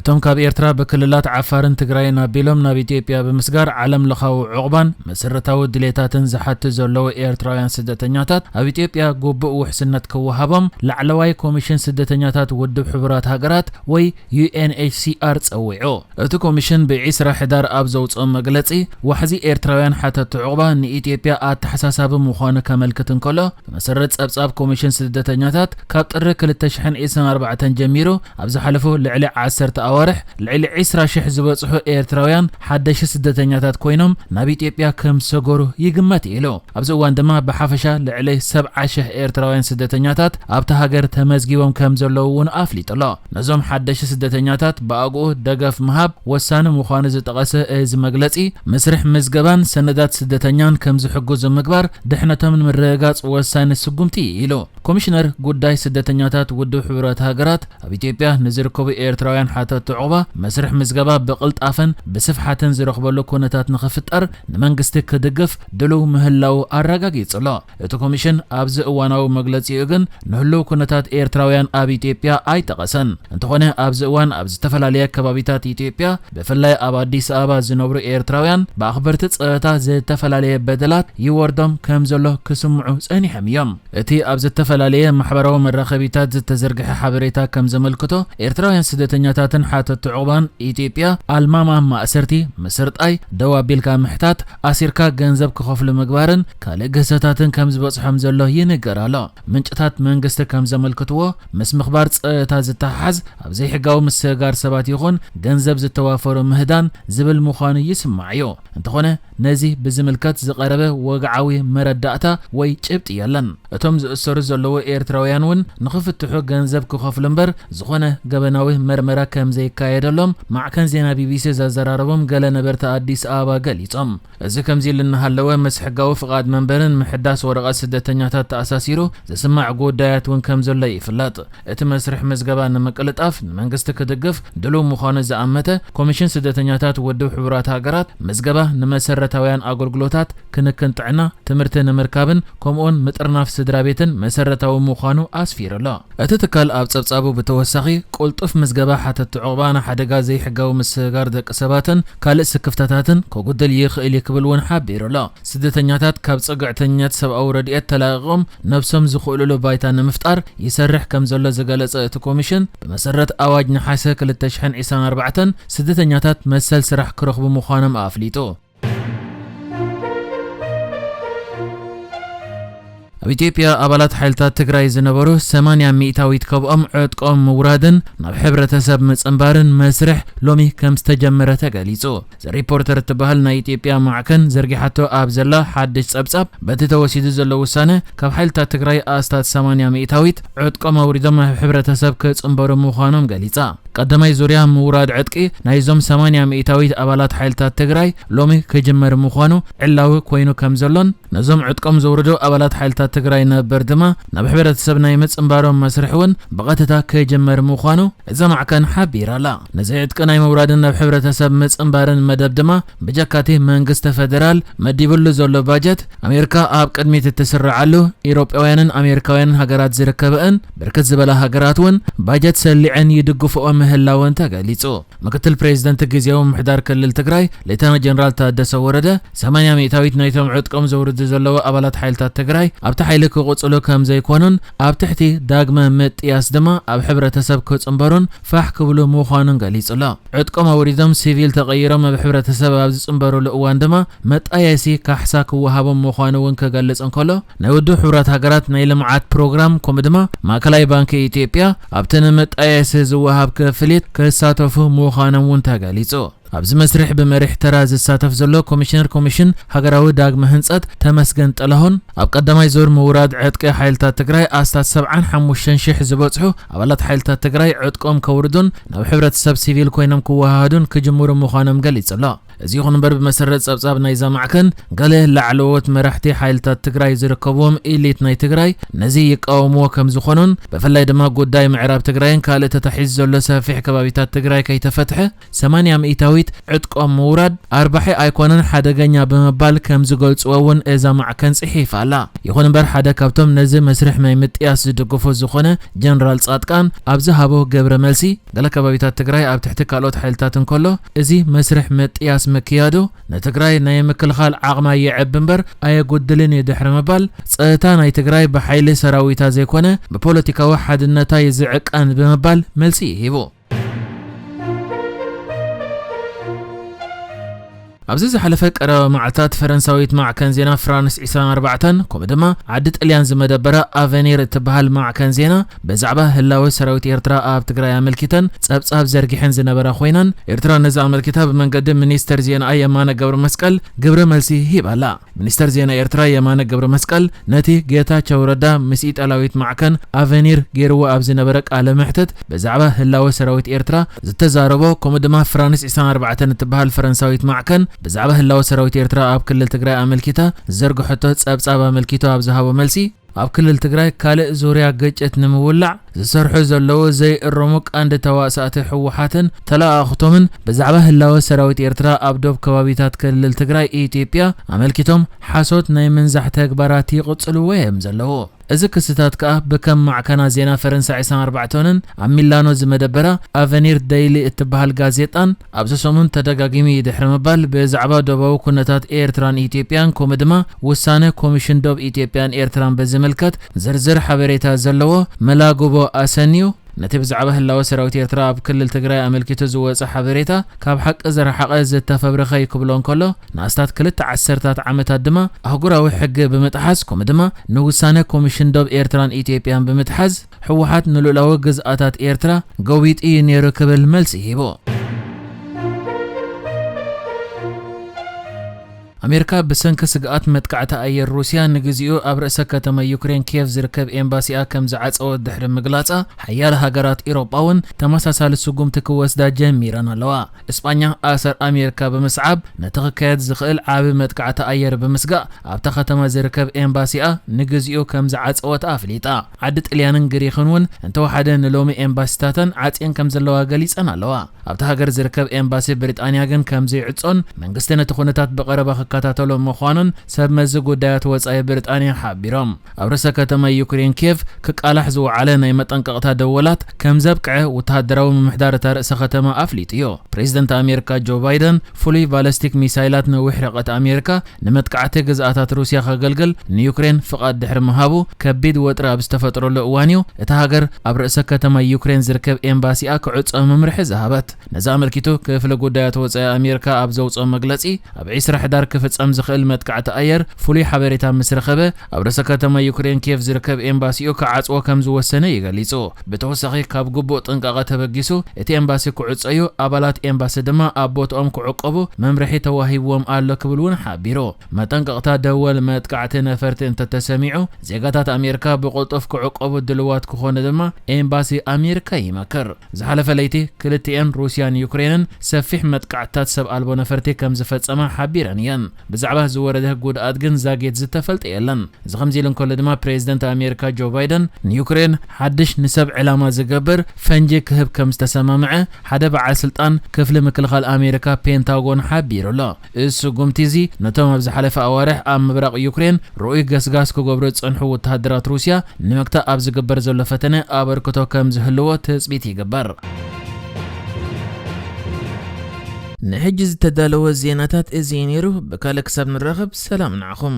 እቶም ካብ ኤርትራ ብክልላት ዓፋርን ትግራይን ኣቢሎም ናብ ኢትዮጵያ ብምስጋር ዓለም ለኻዊ ዕቑባን መሰረታዊ ድሌታትን ዝሓቱ ዘለዉ ኤርትራውያን ስደተኛታት ኣብ ኢትዮጵያ ግቡእ ውሕስነት ክወሃቦም ላዕለዋይ ኮሚሽን ስደተኛታት ውድብ ሕቡራት ሃገራት ወይ ዩ ኤን ኤች ሲ ኣር ጸዊዑ። እቲ ኮሚሽን ብ ዒስራ ሕዳር ኣብ ዘውጽኦ መግለጺ፣ ዋሕዚ ኤርትራውያን ሓተቲ ዕቑባ ንኢትዮጵያ ኣተሓሳሳቢ ምዃኑ ከመልክት እንከሎ፣ ብመሰረት ጸብጻብ ኮሚሽን ስደተኛታት፣ ካብ ጥሪ ክልተ ሽሕን ዕስራን ኣርባዕተን ጀሚሩ ኣብ ዝሓለፉ ልዕሊ ዓሰርተ ኣዋርሕ ልዕሊ ዕስራ ሽሕ ዝበጽሑ ኤርትራውያን ሓደሽ ስደተኛታት ኮይኖም ናብ ኢትዮጵያ ከም ዝሰገሩ ይግመት ኢሉ። ኣብዚ እዋን ድማ ብሓፈሻ ልዕሊ ሰብዓ ሽሕ ኤርትራውያን ስደተኛታት ኣብታ ሃገር ተመዝጊቦም ከም ዘለዉ እውን ኣፍሊጡ ኣሎ። ነዞም ሓደሽ ስደተኛታት ብኣግኡ ደገፍ ምሃብ ወሳኒ ምዃኑ ዝጠቐሰ እዚ መግለጺ፣ መስርሕ ምዝገባን ሰነዳት ስደተኛን ከም ዝሕግዙ ምግባር ድሕነቶም ንምርግጋጽ ወሳኒ ስጉምቲ እዩ ኢሉ። ኮሚሽነር ጉዳይ ስደተኛታት ውድብ ሕቡራት ሃገራት ኣብ ኢትዮጵያ ንዝርከቡ ኤርትራውያን ሓተቲ ዕቑባ መስርሕ ምዝገባ ብቕልጣፈን ብስፍሓትን ዝረኽበሉ ኩነታት ንኽፍጠር ንመንግስቲ ክድግፍ ድሉው ምህላዉ ኣረጋጊጹ ኣሎ። እቲ ኮሚሽን ኣብዚ እዋናዊ መግለጺኡ ግን ንህሉው ኩነታት ኤርትራውያን ኣብ ኢትዮጵያ ኣይጠቐሰን። እንተኾነ ኣብዚ እዋን ኣብ ዝተፈላለየ ከባቢታት ኢትዮጵያ ብፍላይ ኣብ ኣዲስ ኣበባ ዝነብሩ ኤርትራውያን ብኣኽበርቲ ጸጥታ ዝተፈላለየ በደላት ይወርዶም ከም ዘሎ ክስምዑ ጸኒሖም እዮም። እቲ ኣብ ዝተፈላለየ ማሕበራዊ መራኸቢታት ዝተዘርግሐ ሓበሬታ ከም ዘመልክቶ፣ ኤርትራውያን ስደተኛታትን ሓተቲ ዕቑባን ኢትዮጵያ ኣልማማ ማእሰርቲ፣ ምስርጣይ፣ ደው ኣቢልካ ምሕታት፣ ኣሲርካ ገንዘብ ክኸፍሉ ምግባርን ካልእ ግህሰታትን ከም ዝበጽሖም ዘሎ ይንገር ኣሎ። ምንጭታት መንግስቲ ከም ዘመልክትዎ፣ ምስ ምኽባር ጸጥታ ዝተሓሓዝ ኣብ ዘይሕጋዊ ምስግጋር ሰባት ይኹን ገንዘብ ዝተዋፈሩ ምህዳን ዝብል ምዃኑ ይስማዕ እዩ። እንተኾነ፣ ነዚ ብዝምልከት ዝቐረበ ወግዓዊ መረዳእታ ወይ ጭብጢ የለን። እቶም ዝእሰሩ ዘለዉ ኤርትራውያን እውን ንኽፍትሑ ገንዘብ ክኸፍሉ እምበር ዝኾነ ገበናዊ መርመራ ከም ዘይካየደሎም ማዕከን ዜና ቢ ቢ ሲ ዘዘራረቦም ገለ ነበርቲ ኣዲስ ኣበባ ገሊጾም። እዚ ከምዚ ኢሉ እናሃለወ፣ ምስ ሕጋዊ ፍቓድ መንበርን ምሕዳስ ወረቐት ስደተኛታት ተኣሳሲሩ ዝስማዕ ጉዳያት እውን ከም ዘሎ ይፍለጥ። እቲ መስርሕ ምዝገባ ንምቅልጣፍ ንመንግስቲ ክድግፍ ድሉው ምዃኑ ዝኣመተ ኮሚሽን ስደተኛታት ውድብ ሕቡራት ሃገራት፣ ምዝገባ ንመሰረታውያን ኣገልግሎታት፣ ክንክን ጥዕና፣ ትምህርቲ ንምርካብን ከምኡውን ምጥርናፍ ስድራ ቤትን መሰረታዊ ምዃኑ ኣስፊሩ ኣሎ። እቲ ትካል ኣብ ጸብጻቡ ብተወሳኺ፣ ቅልጡፍ ምዝገባ ሓተቲ ዕቑባ ንሓደጋ ዘይሕጋዊ ምስግጋር ደቂ ሰባትን ካልእ ስክፍታታትን ከጉድል ይኽእል እዩ ክብል እውን ሓቢሩ ኣሎ። ስደተኛታት ካብ ጽግዕተኛታት ሰብኣዊ ረድኤት ተላቒቖም ነብሶም ዝኽእሉሉ ባይታ ንምፍጣር ይሰርሕ ከም ዘሎ ዝገለጸ እቲ ኮሚሽን፣ ብመሰረት ኣዋጅ ነሓሰ ክልተ ሽሕን ዕስራን ኣርባዕተን ስደተኛታት መሰል ስራሕ ክረኽቡ ምዃኖም ኣፍሊጡ። ኣብ ኢትዮጵያ ኣባላት ሓይልታት ትግራይ ዝነበሩ ሰማንያ ሚእታዊት ከብኦም ዕጥቆም ምውራድን ናብ ሕብረተሰብ ምጽንባርን መስርሕ ሎሚ ከም ዝተጀመረ ተገሊጹ። ዘ ሪፖርተር እትበሃል ናይ ኢትዮጵያ ማዕከን ዘርጊሓቶ ኣብ ዘላ ሓድሽ ጸብጻብ፣ በቲ ተወሲዱ ዘሎ ውሳነ ካብ ሓይልታት ትግራይ ኣስታት ሰማንያ ሚእታዊት ዕጥቆም ኣውሪዶም ናብ ሕብረተሰብ ክጽንበሩ ምዃኖም ገሊጻ። ቀዳማይ ዙርያ ምውራድ ዕጥቂ ናይዞም ሰማንያ ሚእታዊት ኣባላት ሓይልታት ትግራይ ሎሚ ክጅመር ምዃኑ ዕላዊ ኮይኑ ከም ዘሎን፣ ነዞም ዕጥቆም ዘውርዱ ኣባላት ሓይልታት ትግራይ ነበር ድማ ናብ ሕብረተሰብ ናይ ምጽንባሮም መስርሕ እውን ብቐጥታ ክጅመር ምዃኑ እዛ ማዕከን ሓቢራ ኣላ። ነዚ ዕጥቂ ናይ ምውራድን ናብ ሕብረተሰብ ምጽንባርን መደብ ድማ ብጀካቲ መንግስቲ ፈደራል መዲብሉ ዘሎ ባጀት፣ ኣሜሪካ ኣብ ቅድሚት እትስርዓሉ፣ ኢሮጳውያንን ኣሜሪካውያንን ሃገራት ዝርከበእን ብርክት ዝበላ ሃገራት እውን ባጀት ሰሊዐን ይድግፍኦ ምህላወን ተገሊጹ። ምክትል ፕሬዚደንት ግዜያዊ ምምሕዳር ክልል ትግራይ ሌተና ጀነራል ታደሰ ወረደ፣ ሰማንያ ሚእታዊት ናይቶም ዕጥቆም ዘውርዱ ዘለዉ ኣባላት ሓይልታት ትግራይ ኣብቲ ሓይሊ ክቕጽሉ ከም ዘይኮኑን ኣብ ትሕቲ ዳግመ ምጥያስ ድማ ኣብ ሕብረተሰብ ክጽንበሩን ፋሕ ክብሉ ምዃኑን ገሊጹ ኣሎ። ዕጥቆም ኣውሪዶም ሲቪል ተቐይሮም ኣብ ሕብረተሰብ ኣብ ዝጽንበሩሉ እዋን ድማ መጣየሲ ካሕሳ ክወሃቦም ምዃኑ እውን ክገልጽ እንከሎ፣ ናይ ውድብ ሕቡራት ሃገራት ናይ ልምዓት ፕሮግራም ከምኡ ድማ ማእከላይ ባንኪ ኢትዮጵያ ኣብቲ ንመጣየሲ ዝወሃብ ክፍሊት ክሳተፉ ምዃኖም እውን ተገሊጹ። ኣብዚ መስርሕ ብመሪሕ ተራ ዝሳተፍ ዘሎ ኮሚሽነር ኮሚሽን ሃገራዊ ዳግመ ህንጸት ተመስገን ጥላሁን፣ ኣብ ቀዳማይ ዙር ምውራድ ዕጥቂ ሓይልታት ትግራይ ኣስታት ሰብዓን ሓሙሽተን ሽሕ ዝበጽሑ ኣባላት ሓይልታት ትግራይ ዕጥቆም ከውርዱን ናብ ሕብረተሰብ ሲቪል ኮይኖም ክወሃሃዱን ክጅምሩ ምዃኖም ገሊጹ ኣሎ። እዚ ይኹን እምበር፣ ብመሰረት ጸብጻብ ናይዛ ማዕከን፣ ገለ ላዕለዎት መራሕቲ ሓይልታት ትግራይ ዝርከብዎም ኢሊት ናይ ትግራይ ነዚ ይቃወምዎ ከም ዝኾኑን፣ ብፍላይ ድማ ጉዳይ ምዕራብ ትግራይን ካልእ ተታሒዙ ዘሎ ሰፊሕ ከባቢታት ትግራይ ከይተፈትሐ፣ ሰማንያ ሚእታዊት ዕጥቆም ምውራድ ኣርባሒ ኣይኮነን፣ ሓደገኛ ብምባል ከም ዝገልጽዎ እውን እዛ ማዕከን ጽሒፋ ኣላ። ይኹን እምበር፣ ሓደ ካብቶም ነዚ መስርሕ ናይ ምጥያስ ዝድግፉ ዝኾነ ጀነራል ጻድቃን ኣብ ዝሃቦ ግብረ መልሲ፣ ገለ ከባቢታት ትግራይ ኣብ ትሕቲ ካልኦት ሓይልታት እንከሎ፣ እዚ መስርሕ ምጥያስ ምክያዱ ንትግራይ ናይ ምክልኻል ዓቕማ የዕቢ እምበር ኣየጉድልን እዩ ድሕሪ ምባል፣ ጸጥታ ናይ ትግራይ ብሓይሊ ሰራዊታ ዘይኮነ ብፖለቲካዊ ሓድነታ እዩ ዝዕቀን ብምባል መልሲ ሂቡ። ኣብዚ ዝሓለፈ ቀረባ መዓልታት፣ ፈረንሳዊት ማዕከን ዜና ፍራንስ ዕስራን ኣርባዕተን፣ ከምኡ ድማ ዓዲ ጥልያን ዝመደበራ ኣቨኒር እትበሃል ማዕከን ዜና፣ ብዛዕባ ህላወ ሰራዊት ኤርትራ ኣብ ትግራይ ኣመልኪተን ጸብጻብ ዘርጊሐን ዝነበራ ኮይነን፣ ኤርትራ ነዚ ኣመልኪታ ብመንገዲ ሚኒስተር ዜናኣ የማነ ገብረ መስቀል ግብረ መልሲ ሂባ ኣላ። ሚኒስተር ዜና ኤርትራ የማነ ገብረ መስቀል፣ ነቲ ጌታቸው ረዳ ምስ ኢጣልያዊት ማዕከን ኣቨኒር ገይርዎ ኣብ ዝነበረ ቃለ መሕትት፣ ብዛዕባ ህላወ ሰራዊት ኤርትራ ዝተዛረቦ፣ ከምኡ ድማ ፍራንስ ዕስራን ኣርባዕተን እትበሃል ፈረንሳዊት ማዕከን ብዛዕባ ህላወ ሰራዊት ኤርትራ ኣብ ክልል ትግራይ ኣመልኪታ ዝዘርግሐቶ ጸብጻብ ኣመልኪቱ ኣብ ዝሃቦ መልሲ፣ ኣብ ክልል ትግራይ ካልእ ዙርያ ግጭት ንምውላዕ ዝሰርሑ ዘለዉ ዘይእረሙ ቀንዲ ተዋሳእቲ ህወሓትን ተለኣኣኽቶምን፣ ብዛዕባ ህላወ ሰራዊት ኤርትራ ኣብ ዶብ ከባቢታት ክልል ትግራይ ኢትዮጵያ ኣመልኪቶም ሓሶት ናይ ምንዛሕ ተግባራት ይቕጽልዎ እዮም ዘለዉ። እዚ ክስታት ከኣ ብከም ማዕከናት ዜና ፈረንሳ ዕስራን ኣርባዕተንን ኣብ ሚላኖ ዝመደበራ ኣቨኒር ደይሊ እትበሃል ጋዜጣን ኣብዚ ሰሙን ተደጋጊሙ እዩ ድሕሪ ምባል፣ ብዛዕባ ዶባዊ ኩነታት ኤርትራን ኢትዮጵያን፣ ከምኡ ድማ ውሳነ ኮሚሽን ዶብ ኢትዮጵያን ኤርትራን ብዝምልከት ዝርዝር ሓበሬታ ዘለዎ መላግቦ ኣሰንዩ፣ ነቲ ብዛዕባ ህላወ ሰራዊት ኤርትራ ኣብ ክልል ትግራይ ኣመልኪቱ ዝወጸ ሓበሬታ ካብ ሓቂ ዝረሓቐ ዝተፈብረኸ እዩ ክብሎ እንከሎ፣ ንኣስታት ክልተ ዓሰርታት ዓመታት ድማ ኣህጉራዊ ሕጊ ብምጥሓስ፣ ከምኡ ድማ ንውሳነ ኮሚሽን ዶብ ኤርትራን ኢትዮጵያን ብምጥሓስ፣ ህወሓት ንልኡላዊ ግዝኣታት ኤርትራ ገዊጡ እዩ ነይሩ ክብል መልሲ ሂቡ። ኣሜሪካ ብሰንኪ ስግኣት መጥቃዕቲ ኣየር ሩስያ ንግዚኡ ኣብ ርእሰ ከተማ ዩክሬን ኪየቭ ዝርከብ ኤምባሲኣ ከም ዝዓጸወት ድሕሪ ምግላጻ፣ ሓያለ ሃገራት ኤውሮጳ እውን ተመሳሳሊ ስጉምቲ ክወስዳ ጀሚረን ኣለዋ። እስጳኛ ኣሰር ኣሜሪካ ብምስዓብ ነቲ ክካየድ ዝኽእል ዓቢ መጥቃዕቲ ኣየር ብምስጋእ ኣብታ ከተማ ዝርከብ ኤምባሲኣ ንግዚኡ ከም ዝዓጸወት ኣፍሊጣ። ዓዲ ጥልያንን ግሪኽን እውን እንተወሓደ ንሎሚ ኤምባሲታተን ዓጽየን ከም ዘለዋ ገሊጸን ኣለዋ። ኣብታ ሃገር ዝርከብ ኤምባሲ ብሪጣንያ ግን ከም ዘይዕጾን መንግስቲ ነቲ ኩነታት ብቐረባ ክከታተሎ ምዃኑን ሰብ መዚ ጉዳያት ወጻኢ ብሪጣንያ ሓቢሮም። ኣብ ርእሰ ከተማ ዩክሬን ኪየቭ ክቃላሕ ዝወዓለ ናይ መጠንቀቕታ ደወላት ከም ዘብቅዐ ወተሃደራዊ ምምሕዳር እታ ርእሰ ከተማ ኣፍሊጡ እዩ። ፕሬዚደንት ኣሜሪካ ጆ ባይደን ፍሉይ ባለስቲክ ሚሳይላት ነዊሕ ርሕቀት ኣሜሪካ ንመጥቃዕቲ ግዝኣታት ሩስያ ከገልግል ንዩክሬን ፍቓድ ድሕሪ ምሃቡ ከቢድ ወጥሪ ኣብ ዝተፈጥረሉ እዋን እዩ እታ ሃገር ኣብ ርእሰ ከተማ ዩክሬን ዝርከብ ኤምባሲኣ ክዕጾ መምርሒ ዝሃበት። ነዚ ኣመልኪቱ ክፍሊ ጉዳያት ወጻኢ ኣሜሪካ ኣብ ዘውጽኦ መግለጺ፣ ኣብ ዕስራ ሕዳር ክፍጸም ዝኽእል መጥቃዕቲ ኣየር ፍሉይ ሓበሬታ ምስ ረኸበ፣ ኣብ ርእሰ ከተማ ዩክሬን ኪየቭ ዝርከብ ኤምባሲኡ ክዓጽዎ ከም ዝወሰነ እዩ ገሊጹ። ብተወሳኺ፣ ካብ ግቡእ ጥንቃቐ ተበጊሱ እቲ ኤምባሲ ክዕጾ እዩ፣ ኣባላት ኤምባሲ ድማ ኣብ ቦትኦም ክዕቆቡ መምርሒ ተዋሂብዎም ኣሎ ክብል እውን ሓቢሩ። መጠንቀቕታ ደወል መጥቃዕቲ ነፈርቲ እንተተሰሚዑ፣ ዜጋታት ኣሜሪካ ብቕልጡፍ ክዕቆቡ ድልዋት ክኾኑ ድማ ኤምባሲ ኣሜሪካ ይመክር። ዝሓለፈ ለይቲ ክልቲኤን ሩስያን ዩክሬንን ሰፊሕ መጥቃዕትታት ሰብ ኣልቦ ነፈርቲ ከም ዝፈጸማ ሓቢረን እየን። ብዛዕባ ዝወረደ ጉድኣት ግን ዛጌት ዝተፈልጠ የለን። እዚ ከምዚ ኢሉ እንከሎ ድማ ፕሬዚደንት ኣሜሪካ ጆ ባይደን ንዩክሬን ሓድሽ ንሰብ ዕላማ ዝገብር ፈንጂ ክህብ ከም ዝተሰማምዐ ሓደ በዓል ስልጣን ክፍሊ ምክልኻል ኣሜሪካ ፔንታጎን ሓቢሩ ኣሎ። እዚ ስጉምቲ እዚ ነቶም ኣብ ዝሓለፈ ኣዋርሕ ኣብ ምብራቕ ዩክሬን ርኡይ ገስጋስ ክገብሩ ዝጸንሑ ወተሃደራት ሩስያ ንምግታእ ኣብ ዝግበር ዘሎ ፈተነ ኣበርክቶ ከም ዝህልዎ ትጽቢት ይግበር። ንሕጂ ዝተዳለወ ዜናታት እዚ እዩ ነይሩ። ብካልእ ክሳብ ንራኸብ ሰላም ንዓኹም።